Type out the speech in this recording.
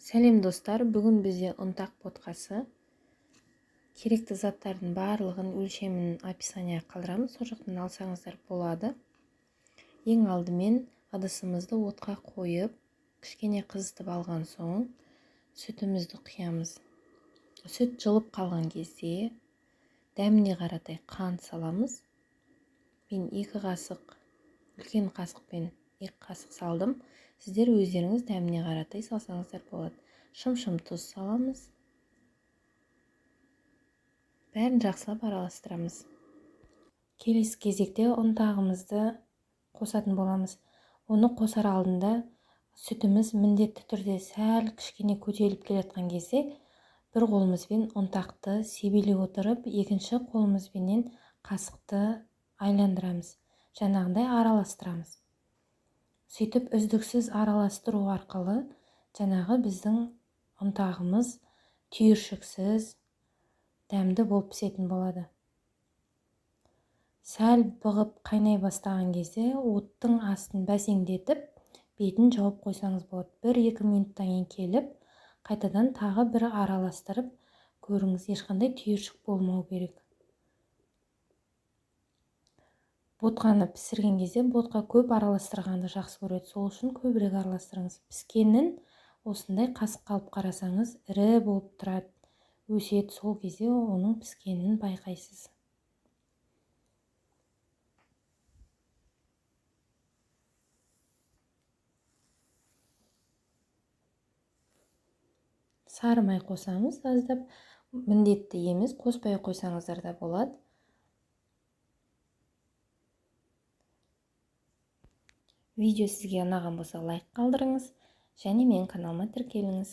Сәлем, достар! Бүгін бізде ұнтақ ботқасы. Керекті заттардың барлығын, өлшемін описанияға қалдырамыз, сол жақтан алсаңыздар болады. Ең алдымен ыдысымызды отқа қойып, кішкене қызытып алған соң сүтімізді құямыз. Сүт жылып қалған кезде дәміне қаратай қант саламыз. Мен 2 қасық, үлкен қасықпен 2 қасық салдым. Сіздер өздеріңіз дәміне қаратай салсаңыздар болады. Шым-шым тұз саламыз. Бәрін жақсылап араластырамыз. Келесі кезекте ұнтағымызды қосатын боламыз. Оны қосар алдында сүтіміз міндетті түрде сәл кішкене көтеріліп келе жатқан кезде бір қолымызбен ұнтақты себелей отырып, екінші қолымызбенен қасықты айландырамыз. Жаңағындай араластырамыз. Сөйтіп үздіксіз араластыру арқылы жаңағы біздің ұнтағымыз түйіршіксіз дәмді болып пісетін болады. Сәл бұғып қайнай бастаған кезде оттың астын бәсеңдетіп, бетін жауып қойсаңыз болады. 1-2 минуттан кейін келіп, қайтадан тағы бір араластырып көріңіз. Ешқандай түйіршік болмау керек. Ботқаны пісірген кезде ботқа көп араластырғанды жақсы көреді. Сол үшін көбірек араластырыңыз. Піскенін осындай қасыққа алып қарасаңыз, ірі болып тұрады, өседі. Сол кезде оның піскенін байқайсыз. Сары май қосамыз аздап. Міндетті емес, қоспай қойсаңыздар да болады. Видео сізге ұнаған болса, лайк қалдырыңыз және менің каналыма тіркеліңіз.